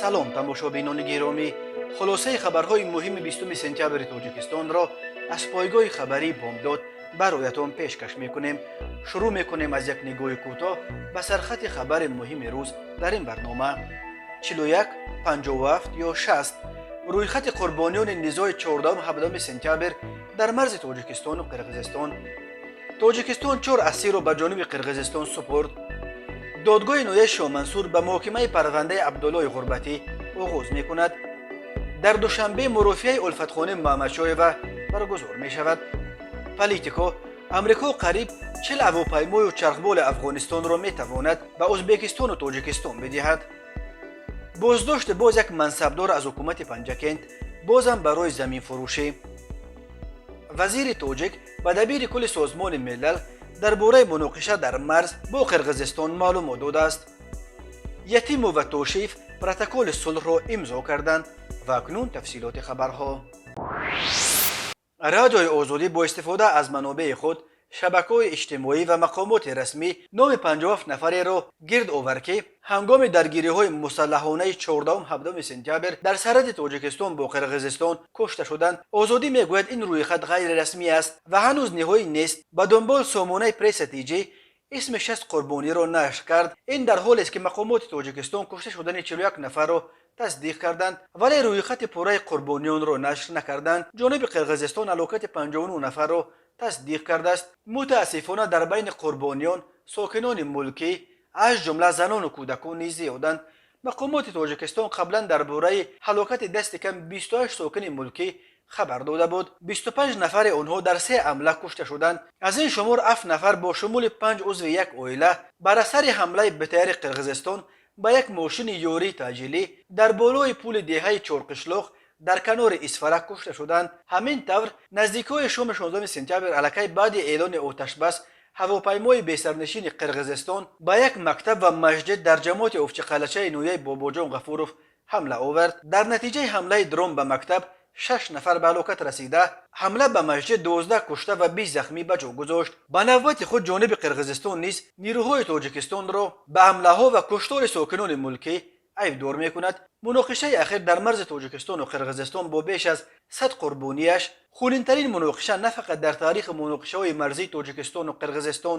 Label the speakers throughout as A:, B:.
A: Салом, тамошобинони гиромӣ. Хулосаи хабарҳои муҳими 20 сентябри Тоҷикистонро аз пойгоҳи хабарии «Бомдод» бароятон пешкаш мекунем. Шурӯъ мекунем аз як нигоҳи кӯтоҳ ба сархати хабари муҳими рӯз дар ин барнома. 41, 57 ё 60: рӯйхати қурбониёни низои 14-17 сентябр дар марзи Тоҷикистону Қирғизистон. Тоҷикистон чор асирро ба ҷониби Қирғизистон супурд. Додгоҳи ноҳияи Шомансур ба муҳокимаи парвандаи Абдуллои Ғурбатӣ оғоз мекунад. Дар Душанбе мурофиаи Улфатхоним Муҳаммадшоева баргузор мешавад. Политико: Амрико қариб 40 ҳавопаймою чархболи Афғонистонро метавонад ба Ӯзбекистону Тоҷикистон бидиҳад. Боздошти боз як мансабдор аз ҳукумати Панҷакент, бозам барои заминфурӯшӣ. Вазири тоҷик ба дабири кулли Созмони Милал дар бораи муноқиша дар марз бо Қирғизистон маълумот додааст. Ятимов ва Тошиев протоколи сулҳро имзо карданд. Ва акнун тафсилоти хабарҳо. Радиои Озодӣ бо истифода аз манобеи худ, шабакаҳои иҷтимоӣ ва мақомоти расмӣ номи 57 нафареро гирд овард, ки ҳангоми даргириҳои мусаллаҳонаи 14-17 сентябр дар сарҳади Тоҷикистон бо Қирғизистон кушта шуданд. Озодӣ мегӯяд, ин рӯйхат ғайрирасмӣ аст ва ҳанӯз ниҳоӣ нест. Ба дунбол сомонаи Пресса ТЖ исми 60 қурбониро нашр кард. Ин дар ҳолест, ки мақомоти Тоҷикистон кушта шудани 41 нафарро тасдиқ карданд, вале рӯйхати пурраи қурбониёнро нашр накарданд. Ҷониби Қирғизистон ҳалокати 59 нафарро тасдиқ кардааст. Мутаассифона, дар байни қурбониён сокинони мулкӣ, аз ҷумла занону кӯдакон низ зиёданд. Мақомоти Тоҷикистон қаблан дар бораи ҳалокати дасти кам 28 сокини мулкӣ хабар дода буд. 25 нафари онҳо дар се ҳамла кушта шуданд. Аз ин шумор ҳафт нафар, бо шумули панҷ узви як оила, бар асари ҳамлаи БТРи Қирғизистон ба як мошини ёрии таъҷилӣ дар болои пули деҳаи Чорқишлоқ дар канори Исфара кушта шуданд. Ҳамин тавр, наздикҳои шоми 16 сентябр, аллакай баъди эълони оташбас, ҳавопаймои бесарнишини Қирғизистон ба як мактаб ва масҷид дар ҷамоати Овчиқалачаи ноҳияи Бобоҷон Ғафуров ҳамла овард. Дар натиҷаи ҳамлаи дрон ба мактаб шаш нафар ба ҳалокат расида, ҳамла ба масҷид 12 кушта ва 20 захмӣ ба ҷо гузошт. Ба навбати худ ҷониби Қирғизистон низ нирӯҳои Тоҷикистонро ба ҳамлаҳо ва куштори сокинони мулкӣ айбдор мекунад. Муноқишаи ахир дар марзи Тоҷикистону Қирғизистон бо беш аз 100 қурбонияш хунинтарин муноқиша на фақат дар таърихи муноқишаҳои марзии Тоҷикистону Қирғизистон,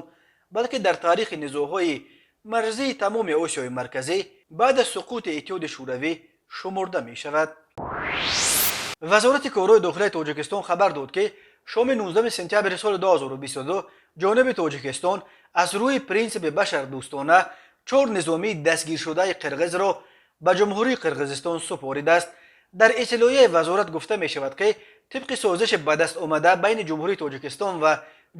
A: балки дар таърихи низоъҳои марзии тамоми Осиёи Марказӣ баъд аз суқути Иттиҳоди Шӯравӣ шумурда мешавад. Вазорати корҳои дохилаи Тоҷикистон хабар дод, ки шоми 19 сентябри соли 2022 ҷониби Тоҷикистон аз рӯи принсипи башардӯстона чор низомии дастгиршудаи қирғизро ба Ҷумҳурии Қирғизистон супоридааст. Дар иттилоияи вазорат гуфта мешавад, ки тибқи созиши ба даст омада байни Ҷумҳурии Тоҷикистон ва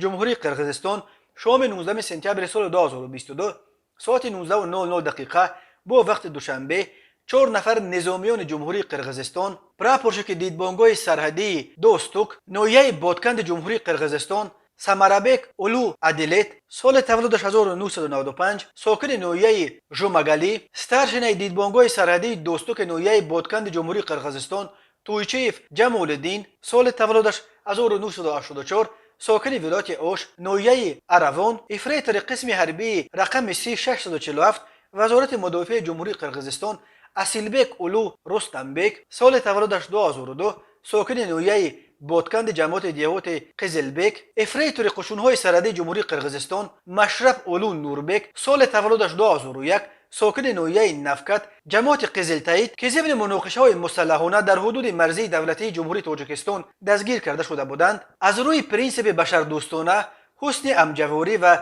A: Ҷумҳурии Қирғизистон, шоми 19 сентябри соли 2022 соати 19:00 дақиқа бо вақти Душанбе чор нафар низомиёни Ҷумҳурии Қирғизистон, прапорщики дидбонгоҳи сарҳадии Достук, ноҳияи Ботканди Ҷумҳурии Қирғизистон Самарабек Улу Адилет, соли таваллудаш 1995, сокини ноҳияи Жумагалӣ, старшинаи дидбонгоҳи сарҳадии Достуки ноҳияи Ботканди Ҷумҳурии Қирғизистон Туйчиев Ҷамолиддин, соли таваллудаш 1984, сокини вилояти Ош, ноҳияи Аравон, ефрейтори қисми ҳарбии рақами С 647 Вазорати мудофиаи Ҷумҳурии Қирғизистон Асилбек Улу Рустамбек, соли таваллудаш 2002, сокини ноҳияи Ботканди ҷамоати деҳоти Қизилбек, ефрейтори қушунҳои сарҳадии Ҷумҳурии Қирғизистон Машраб Улу Нурбек, соли таваллудаш 2001, сокини ноҳияи Навкат, ҷамоати Қизилтаид, ки зимни муноқишаҳои мусаллаҳона дар ҳудуди марзии давлатии Ҷумҳурии Тоҷикистон дастгир карда шуда буданд, аз рӯи принсипи башардӯстона, ҳусни ҳамҷаворӣ ва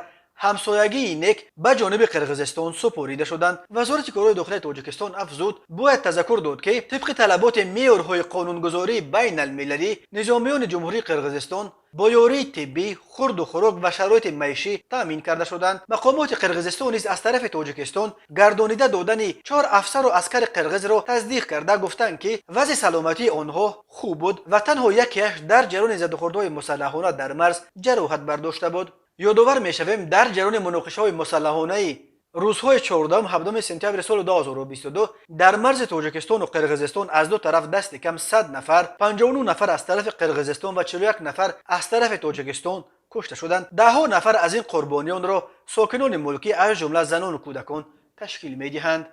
A: ҳамсоягии нек ба ҷониби Қирғизистон супорида шуданд. Вазорати корҳои дохилаи Тоҷикистон афзуд: бояд тазаккур дод, ки тибқи талаботи меъёрҳои қонунгузории байналмилалӣ низомиёни Ҷумҳурии Қирғизистон бо ёрии тиббӣ, хурду хӯрок ва шароити маишӣ таъмин карда шуданд. Мақомоти Қирғизистон низ аз тарафи Тоҷикистон гардонида додани чор афсару аскари қирғизро тасдиқ карда, гуфтанд, ки вазъи саломатии онҳо хуб буд ва танҳо якеаш дар ҷараёни задухӯрдҳои мусаллаҳона дар марз ҷароҳат бардошта буд. Ёдовар мешавем, дар ҷараёни муноқишаҳои мусаллаҳонаи рӯзҳои 14-17 сентябри соли 2022 дар марзи Тоҷикистону Қирғизистон аз ду тараф дасти кам 100 нафар, 59 нафар аз тарафи Қирғизистон ва 41 нафар аз тарафи Тоҷикистон кушта шуданд. Даҳҳо нафар аз ин қурбониёнро сокинони мулкӣ, аз ҷумла занону кӯдакон, ташкил медиҳанд.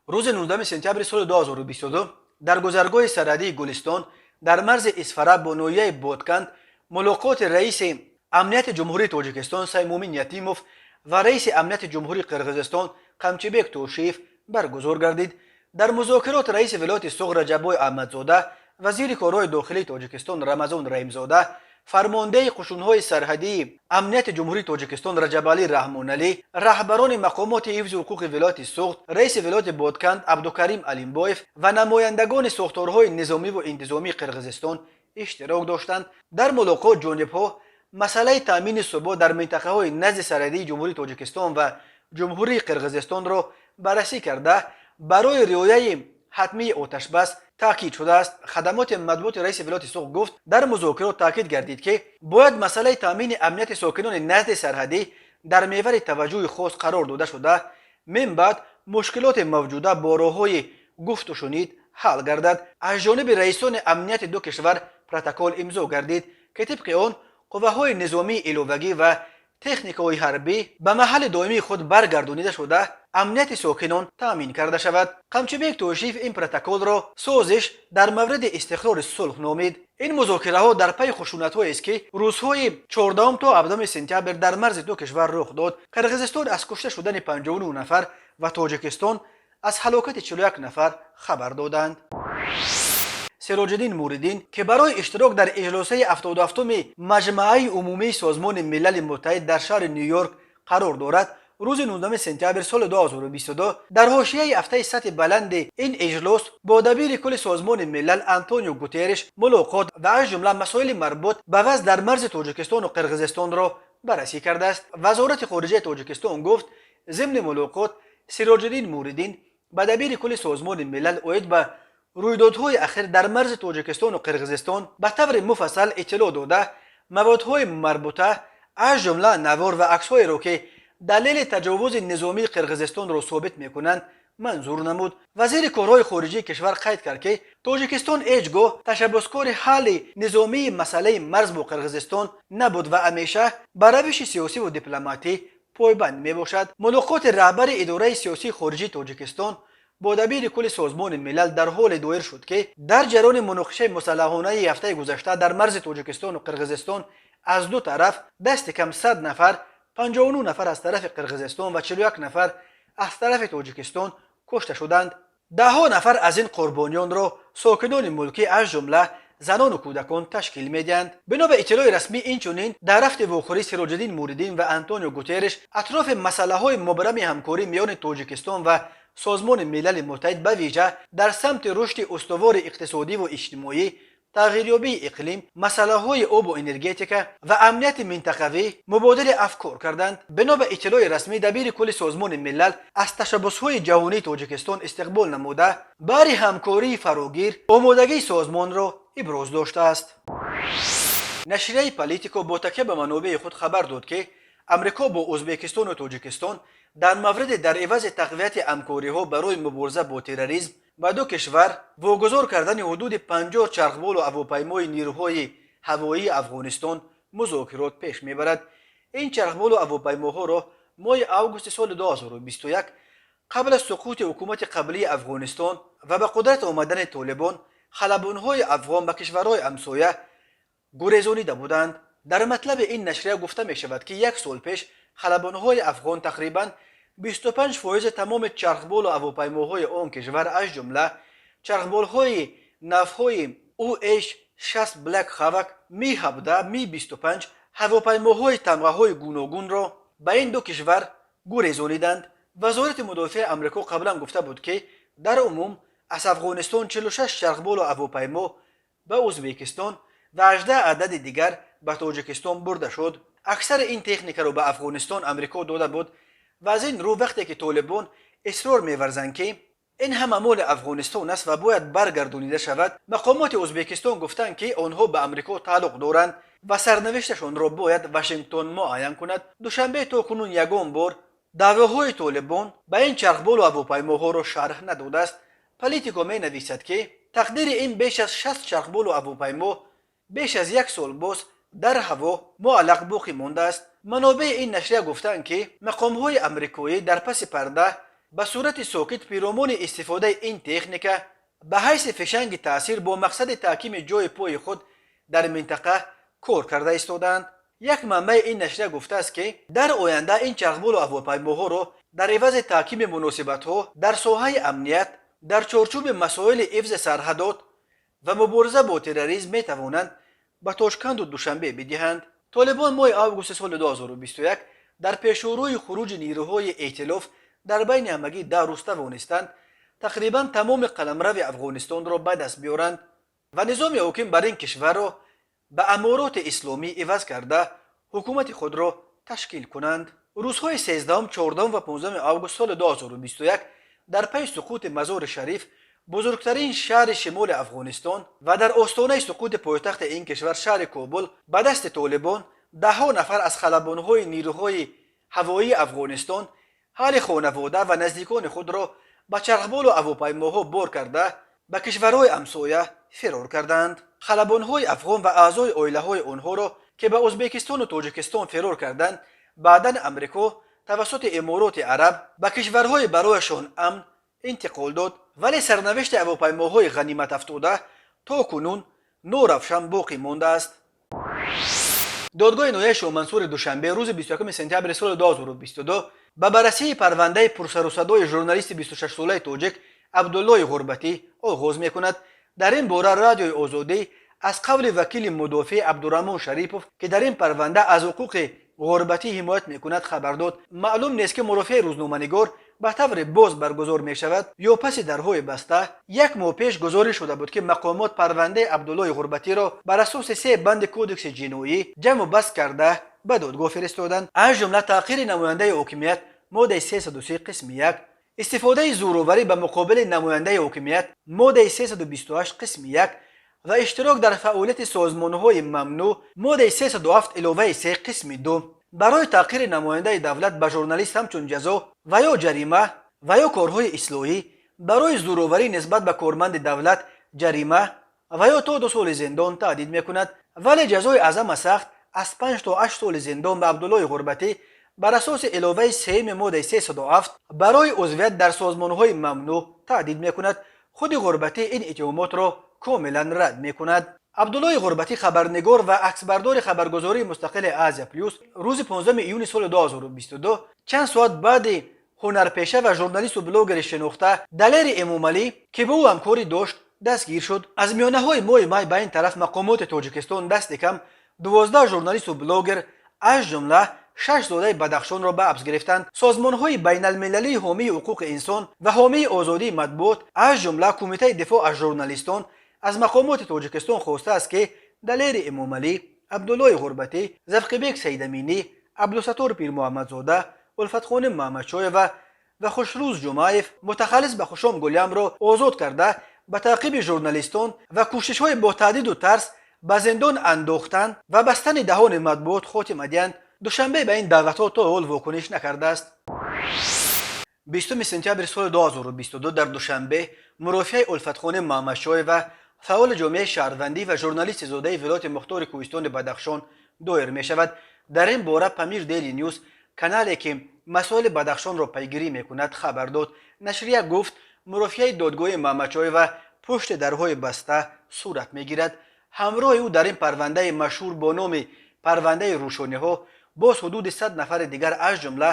A: Рӯзи 19 сентябри соли 2022 дар гузаргоҳи сарҳадии Гулистон дар марзи Исфара бо ноҳияи Бодканд мулоқоти раиси амнияти Ҷумҳурии Тоҷикистон Саймумин Ятимов ва раиси амнияти Ҷумҳурии Қирғизистон Қамчибек Тошиев баргузор гардид. Дар музокирот раиси вилояти Суғд Раҷаббой Аҳмадзода, вазири корҳои дохилии Тоҷикистон Рамазон Раҳимзода, фармондеҳи қушунҳои сарҳадии амнияти Ҷумҳурии Тоҷикистон Раҷабалӣ Раҳмоналӣ, раҳбарони мақомоти ҳифзи ҳуқуқи вилояти Суғд, раиси вилояти Бодканд Абдукарим Алимбоев ва намояндагони сохторҳои низомиву интизомии Қирғизистон иштирок доштанд. Дар мулоқот ҷонибҳо масъалаи таъмини субот дар минтақаҳои назди сарҳадии Ҷумҳурии Тоҷикистон ва Ҷумҳурии Қирғизистонро баррасӣ карда, барои риояи ҳатмии оташбас таъкид шудааст. Хадамоти матбуоти раиси вилояти Суғд гуфт, дар музокирот таъкид гардид, ки бояд масъалаи таъмини амнияти сокинони назди сарҳадӣ дар меҳвари таваҷҷӯҳи хос қарор дода шуда, мин баъд мушкилоти мавҷуда бо роҳҳои гуфтушунид ҳал гардад. Аз ҷониби раисони амнияти ду кишвар протокол имзо гардид, ки тибқи он қувваҳои низомии иловагӣ ва техникаҳои ҳарбӣ ба маҳалли доимии худ баргардонида шуда, амнияти сокинон таъмин карда шавад. Қамчибек Тошиев ин протоколро созиш дар мавриди истиқрори сулҳ номид. Ин музокираҳо дар пайи хушунатҳоест, ки рӯзҳои 14 то 17 сентябр дар марзи ду кишвар рух дод. Қирғизистон аз кушта шудани 59 нафар ва Тоҷикистон аз ҳалокати 41 нафар хабар доданд. Сироҷиддин Муриддин, ки барои иштирок дар иҷлосаи 77-уми Маҷмааи умумии Созмони Милали Муттаҳид дар шаҳри Ню Йорк қарор дорад, рӯзи 19 сентябр соли 2022 дар ҳошияи ҳафтаи сатҳи баланди ин иҷлос бо дабири кулли Созмони Милал Антонио Гутерриш мулоқот ва аз ҷумла масоили марбут ба вазъ дар марзи Тоҷикистону Қирғизистонро баррасӣ кардааст. Вазорати хориҷаи Тоҷикистон гуфт, зимни мулоқот Сироҷиддин Муриддин ба дабири кулли Созмони Милал оид ба рӯйдодҳои ахир дар марзи Тоҷикистону Қирғизистон ба таври муфассал иттилоъ дода, маводҳои марбута, аз ҷумла навор ва аксҳоеро, ки далели таҷовузи низомии Қирғизистонро собит мекунанд, манзур намуд. Вазири корҳои хориҷии кишвар қайд кард, ки Тоҷикистон ҳеҷ гоҳ ташаббускори ҳалли низомии масъалаи марз бо Қирғизистон набуд ва ҳамеша ба равиши сиёсиву дипломатӣ пойбанд мебошад. Мулоқоти раҳбари идораи сиёсии хориҷии Тоҷикистон бо дабири кулли Созмони Милал дар ҳоле доир шуд, ки дар ҷараёни муноқишаи мусаллаҳонаи ҳафтаи гузашта дар марзи Тоҷикистону Қирғизистон аз ду тараф дасти кам 100 нафар, 59 нафар аз тарафи Қирғизистон ва 41 нафар аз тарафи Тоҷикистон, кушта шуданд. Даҳҳо нафар аз ин қурбониёнро сокинони мулкӣ, аз ҷумла занону кӯдакон, ташкил медиҳанд. Бино ба иттилои расмӣ, инчунин дар рафти вохӯрӣ Сироҷиддин Муриддин ва Антонио Гутерриш атрофи масъалаҳои мубрами ҳамкорӣ миёни Тоҷикистон ва Созмони Милали Муттаҳид, ба вижа дар самти рушди устувори иқтисодиву иҷтимоӣ, тағйирёбии иқлим, масъалаҳои обу энергетика ва амнияти минтақавӣ мубодили афкор карданд. Бино ба иттилои расмӣ, дабири кулли Созмони Милал аз ташаббусҳои ҷаҳонии Тоҷикистон истиқбол намуда, баҳри ҳамкории фарогир омодагии созмонро иброз доштааст. Нашрияи Политико бо такя ба манобеи худ хабар дод, ки Амрико бо Ӯзбекистону Тоҷикистон дар мавриди дар ивази тақвияти ҳамкориҳо барои мубориза бо терроризм ба ду кишвар вогузор кардани ҳудуди 50 чархболу ҳавопаймои нирӯҳои ҳавоии Афғонистон музокирот пеш мебарад. Ин чархболу ҳавопаймоҳоро моҳи августи соли 2021, қабл аз суқути ҳукумати қаблии Афғонистон ва ба қудрат омадани Толибон, халабонҳои афғон ба кишварҳои ҳамсоя гурезонида буданд. Дар матлаби ин нашрия гуфта мешавад, ки як сол пеш халабонҳои афғон тақрибан 25 фоизи тамоми чархболу ҳавопаймоҳои он кишвар, аз ҷумла чархболҳои навъҳои UH-60 Black Hawk, Ми-17, Ми-25, ҳавопаймоҳои тамғаҳои гуногунро ба ин ду кишвар гурезониданд. Вазорати мудофиаи Амрико қаблан гуфта буд, ки дар умум аз Афғонистон 46 чархболу ҳавопаймо ба Ӯзбекистон ва 18 адади дигар ба Тоҷикистон бурда шуд. Аксари ин техникаро ба Афғонистон Амрико дода буд ва аз ин рӯ, вақте ки Толибон исрор меварзанд, ки ин ҳама моли Афғонистон аст ва бояд баргардонида шавад, мақомоти Ӯзбекистон гуфтанд, ки онҳо ба Амрико тааллуқ доранд ва сарнавишташонро бояд Вашингтон муайян кунад. Душанбе то кунун ягон бор даъвоҳои Толибон ба ин чархболу ҳавопаймоҳоро шарҳ надодааст. Политико менависад, ки тақдири ин беш аз 60 чархболу ҳавопаймо беш аз як сол боз дар ҳаво муаллақ боқӣ мондааст. Манобеи ин нашрия гуфтанд, ки мақомҳои амрикоӣ дар паси парда Ба сурати сокит пиромуни истифодаи ин техника ба ҳайси фишанги таъсир бо мақсади таҳкими ҷойи пои худ дар минтақа кор карда истодаанд. Як манбаи ин нашрия гуфтааст, ки дар оянда ин чархболу ҳавопаймоҳоро дар ивази таҳкими муносибатҳо дар соҳаи амният дар чорчӯби масоили ҳифзи сарҳадот ва мубориза бо терроризм метавонанд ба Тошканду Душанбе бидиҳанд. Толибон моҳи августи соли 2021 дар пешурӯи хуруҷи нерӯҳои эътилоф дар байни ҳамагӣ 10 рӯз тавонистанд тақрибан тамоми қаламрави Афғонистонро ба даст биёранд ва низоми ҳоким бар ин кишварро ба Амороти Исломӣ иваз карда, ҳукумати худро ташкил кунанд. Рӯзҳои 13, 14 ва 15 август соли 2021 дар пайи суқути Мазори Шариф, бузургтарин шаҳри шимоли Афғонистон, ва дар остонаи суқути пойтахти ин кишвар, шаҳри Кобул, ба дасти толибон, даҳҳо нафар аз халабонҳои нерӯҳои ҳавоии Афғонистон ҳали хонавода ва наздикони худро ба чархболу ҳавопаймоҳо бор карда, ба кишварҳои ҳамсоя фирор карданд. Халабонҳои афғон ва аъзои оилаҳои онҳоро, ки ба Ӯзбекистону Тоҷикистон фирор карданд, баъдан Амрико тавассути Имороти Араб ба кишварҳои барояшон амн интиқол дод, вале сарнавишти ҳавопаймоҳои ғаниматафтода то кунун норавшан боқӣ мондааст. Додгоҳи ноҳияи Шоҳмансури Душанбе рӯзи 21 сентябри соли 2022 ба баррасии парвандаи пурсарусадои журналисти 26-солаи тоҷик Абдуллои Ғурбатӣ оғоз мекунад. Дар ин бора Радиои Озодӣ аз қавли вакили мудофеъ Абдураҳмон Шарипов, ки дар ин парванда аз ҳуқуқи Ғурбатӣ ҳимоят мекунад, хабар дод. Маълум нест, ки мурофиаи рӯзноманигор ба таври боз баргузор мешавад ё паси дарҳои баста. Як моҳ пеш гузориш шуда буд, ки мақомот парвандаи Абдуллои Ғурбатиро бар асоси се банди Кодекси ҷиноӣ ҷамъу баст карда, ба додгоҳ фиристоданд, аз ҷумла таҳқири намояндаи ҳокимият, моддаи 303 қисми 1, истифодаи зӯроварӣ ба муқобили намояндаи ҳокимият, моддаи 328 қисми 1, ва иштирок дар фаъолияти созмонҳои мамнӯъ, моддаи 307 иловаи 3 қисми 2. Барои таҳқири намояндаи давлат ба журналист ҳамчун ҷазо ва ё ҷарима ва ё корҳои ислоҳӣ, барои зӯроварӣ нисбат ба корманди давлат ҷарима ва ё то 2 соли зиндон таҳдид мекунад. Вале ҷазои аз ҳама сахт аз 5 то 8 соли зиндон ба Абдуллои Ғурбатӣ бар асоси иловаи сеюми моддаи 307 барои узвият дар созмонҳои мамнӯъ таҳдид мекунад. Худи Ғурбатӣ ин иттиҳомотро комилан рад мекунад. Абдуллои Ғурбатӣ, хабарнигор ва аксбардори хабаргузории мустақили «Азия Плюс», рӯзи 15 июни соли 2022, чанд соат баъди ҳунарпеша ва журналисту блогери шинохта Далери Эмомалӣ, ки бо ӯ ҳамкорӣ дошт, дастгир шуд. Аз миёнаҳои моҳи май ба ин тараф мақомоти Тоҷикистон дасти кам 12 журналисту блогер, аз ҷумла шаш зодаи Бадахшонро ба ҳабс гирифтанд. Созмонҳои байналмилалии ҳомии ҳуқуқи инсон ва ҳомии озодии матбуот, аз ҷумла Кумитаи дифоъ аз журналистон, аз мақомоти Тоҷикистон хостааст, ки Далери Эмомалӣ, Абдуллои Ғурбатӣ, Завқибек Саидаминӣ, Абдусаттор Пирмуҳаммадзода, Улфатхоним Маҳмадшоева ва Хушрӯз Ҷумаев, мутахаллис ба Хушом Гулямро, озод карда, ба таъқиби журналистон ва кӯшишҳои бо таҳдиду тарс ба зиндон андохтан ва бастани даҳони матбуот хотима диҳанд. Душанбе ба ин даъватҳо то ҳол вокуниш накардааст. 20 сентябри соли 2022 дар Душанбе мурофиаи Улфатхоним Маҳмадшоева, фаъоли ҷомеаи шаҳрвандӣ ва журналисти зодаи вилояти мухтори кӯҳистони Бадахшон, доир мешавад. Дар ин бора «Памир Дейли Нюс», канале ки масоили Бадахшонро пайгирӣ мекунад, хабар дод. Нашрия гуфт, мурофиаи додгоҳи Маҳмадшоева пушти дарҳои баста сурат мегирад. Ҳамроҳи ӯ дар ин парвандаи машҳур бо номи парвандаи рӯшониҳо боз ҳудуди 100 нафари дигар, аз ҷумла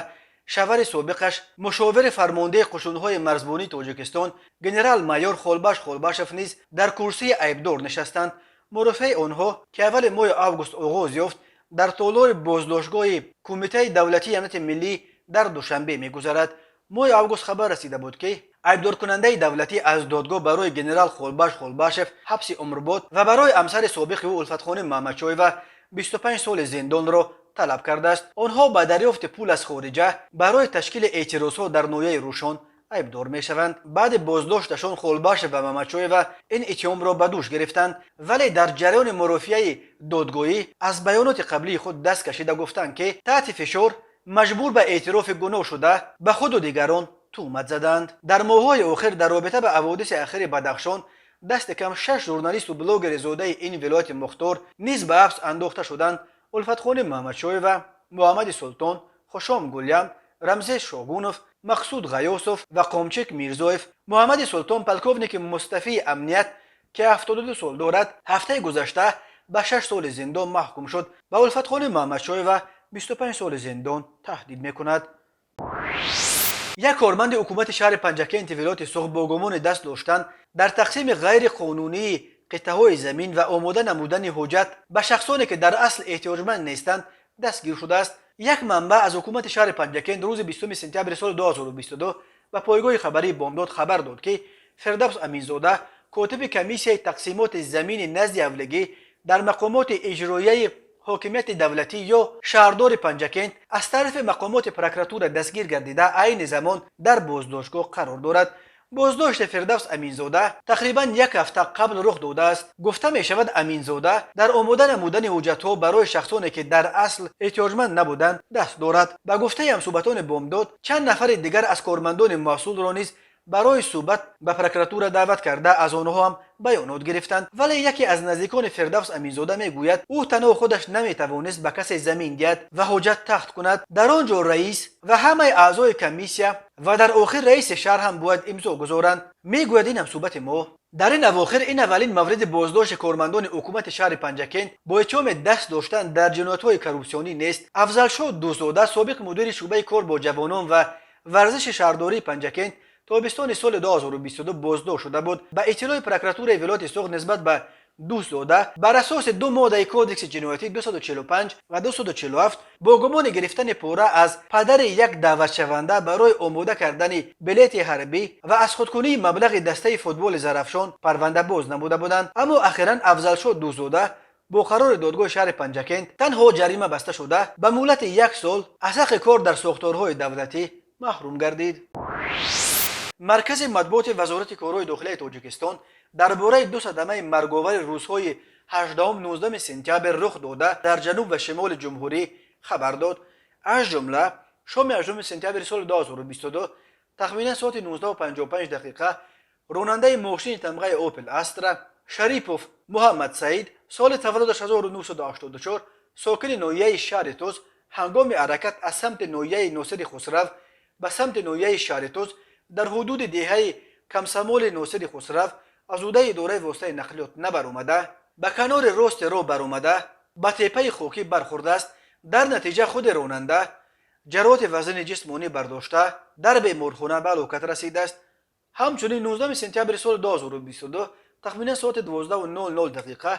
A: шавҳари собиқаш, мушовири фармондеҳи қушунҳои марзбонии Тоҷикистон, генерал майор Холбаш Холбашев низ дар курсии айбдор нишастанд. Мурофиаи онҳо, ки аввали моҳи август оғоз ёфт, дар толори боздоштгоҳи Кумитаи давлатии амнияти миллӣ дар Душанбе мегузарад. Моҳи август хабар расида буд, ки айбдоркунандаи давлатӣ аз додгоҳ барои генерал Холбаш Холбашев ҳабси умрбод ва барои ҳамсари собиқи ӯ, Улфатхоним Маҳмадшоева, 25 соли зиндонро талаб кардааст. Онҳо ба дарёфти пул аз хориҷа барои ташкили эътирозҳо дар ноҳияи Рӯшон айбдор мешаванд. Баъди боздошташон Холбашев ва Маҳмадшоева ин иттиҳомро ба дӯш гирифтанд, вале дар ҷараёни мурофиаи додгоҳӣ аз баёноти қаблии худ даст кашида, гуфтанд, ки таҳти фишор маҷбур ба эътирофи гуноҳ шуда, ба худу дигарон туҳмат заданд. Дар моҳҳои охир дар робита ба ҳаводиси ахири Бадахшон дасти кам шаш журналисту блогери зодаи ин вилояти мухтор низ ба ҳабс андохта шуданд: Улфатхоним Маҳмадшоева, Муҳаммади Султон, Хушом Гулям, Рамзес Шогунов, Мақсуд Ғаёсов ва Қомчик Мирзоев. Муҳаммади Султон, полковники мустафии амният, ки 72 сол дорад, ҳафтаи гузашта ба 6 соли зиндон маҳкум шуд. Ба Улфатхоним Муҳаммадшоева 25 соли зиндон таҳдид мекунад. Як корманди ҳукумати шаҳри Панҷакенти вилояти Суғд бо гумони даст доштан дар тақсими ғайриқонунии қитъаҳои замин ва омода намудани ҳуҷҷат ба шахсоне, ки дар асл эҳтиёҷманд нестанд, дастгир шудааст. Як манбаъ аз ҳукумати шаҳри Панҷакент рӯзи 20 сентябри соли 2022 ба пойгоҳи хабарии Бомдод хабар дод, ки Фирдавс Аминзода, котиби комиссияи тақсимоти замини назди ҳавлигӣ дар мақомоти иҷроияи ҳокимияти давлатӣ ё шаҳрдори Панҷакент, аз тарафи мақомоти прокуратура дастгир гардида, айни замон дар боздоштгоҳ қарор дорад. Боздошти Фирдавс Аминзода тақрибан як ҳафта қабл рух додааст. Гуфта мешавад, Аминзода дар омода намудани ҳуҷҷатҳо барои шахсоне, ки дар асл эҳтиёҷманд набуданд, даст дорад. Ба гуфтаи ҳамсӯҳбатони Бомдод, чанд нафари дигар аз кормандони масъулро низ барои суҳбат ба прокуратура даъват карда, аз онҳо ҳам баёнот гирифтанд. Вале яке аз наздикони Фирдавс Аминзода мегӯяд, ӯ танҳо худаш наметавонист ба касе замин диҳад ва ҳуҷҷат тахт кунад. Дар он ҷо раис ва ҳамаи аъзои комиссия ва дар охир раиси шаҳр ҳам бояд имзо гузоранд, мегӯяд ин ҳамсӯҳбати мо. Дар ин авохир ин аввалин мавриди боздошти кормандони ҳукумати шаҳри Панҷакент бо иттиҳоми даст доштан дар ҷиноятҳои коррупсионӣ нест. Афзалшоҳ Дӯстзода, собиқ мудири шӯъбаи кор бо ҷавонон ва варзиши шаҳрдории Панҷакент, тобистони соли 2022 боздошт шуда буд. Ба иттилои прокуратураи вилояти Суғд, нисбат ба Дӯстзода бар асоси ду моддаи кодекси ҷиноятӣ, 245 ва 247, бо гумони гирифтани пора аз падари як даъватшаванда барои омода кардани билети ҳарбӣ ва аз худкунии маблағи дастаи футболи Зарафшон парванда боз намуда буданд. Аммо ахиран Афзалшоҳ Дӯстзода бо қарори додгоҳи шаҳри Панҷакент танҳо ҷарима баста шуда, ба муҳлати як сол аз ҳаққи кор дар сохторҳои давлатӣ маҳрум гардид. Маркази матбуоти Вазорати корҳои дохилияи Тоҷикистон дар бораи ду садамаи марговари рӯзҳои 18-19 сентябр рух дода дар ҷануб ва шимоли ҷумҳурӣ хабар дод. Аз ҷумла, шоми 8 сентябри соли 2022, тахминан соати 19:55 дақиқа, ронандаи мошини тамғаи Опел Астра Шарипов Муҳаммадсаид, соли таваллудаш 1984, сокини ноҳияи шаҳри Тоз, ҳангоми ҳаракат аз самти ноҳияи Носири Хусрав ба самти ноҳияи шаҳри Тоз дар ҳудуди деҳаи Камсамоли Носири Хусрав аз ӯҳдаи идораи воситаи нақлиёт набаромада, ба канори рости роҳ баромада, ба теппаи хокӣ бархӯрдааст. Дар натиҷа худи ронанда ҷароҳати вазнини ҷисмонӣ бардошта, дар беморхона ба ҳалокат расидааст. Ҳамчунин, 19 сентябри соли 2022, тахминан соати 12:00 дақиқа,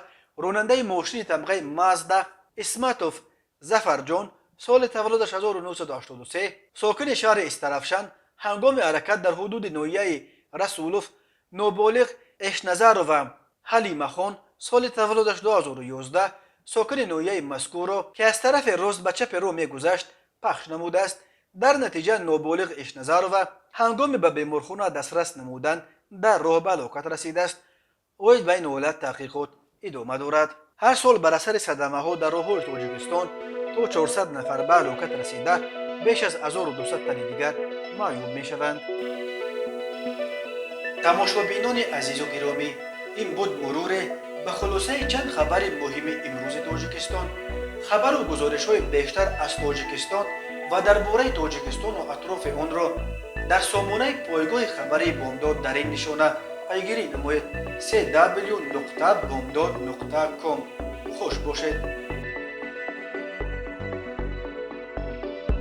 A: ронандаи мошини тамғаи Мазда Исматов Зафарҷон, соли таваллудаш 1983, сокини шаҳри Истаравшан, ҳангоми ҳаракат дар ҳудуди ноҳияи Расулов ноболиғ Эшназарова Ҳалимахон, соли таваллудаш 2011, сокини ноҳияи мазкурро, ки аз тарафи рост ба чапи роҳ мегузашт, пахш намудааст. Дар натиҷа ноболиғ Эшназарова ҳангоми ба беморхона дастрас намудан дар роҳ ба ҳалокат расидааст. Оид ба ин ҳолат таҳқиқот идома дорад. Ҳар сол бар асари садамаҳо дар роҳҳои Тоҷикистон то 400 нафар ба ҳалокат расида, беш аз 1200 тани дигар маъюб мешаванд. Тамошобинони азизу гиромӣ, ин буд муруре ба хулосаи чанд хабари муҳими имрӯзи Тоҷикистон. Хабару гузоришҳои бештар аз Тоҷикистон ва дар бораи Тоҷикистону атрофи онро дар сомонаи пойгоҳи хабарии Бомдод дар ин нишона пайгирӣ намоед: cw.bomdod.com. Хуш бошед.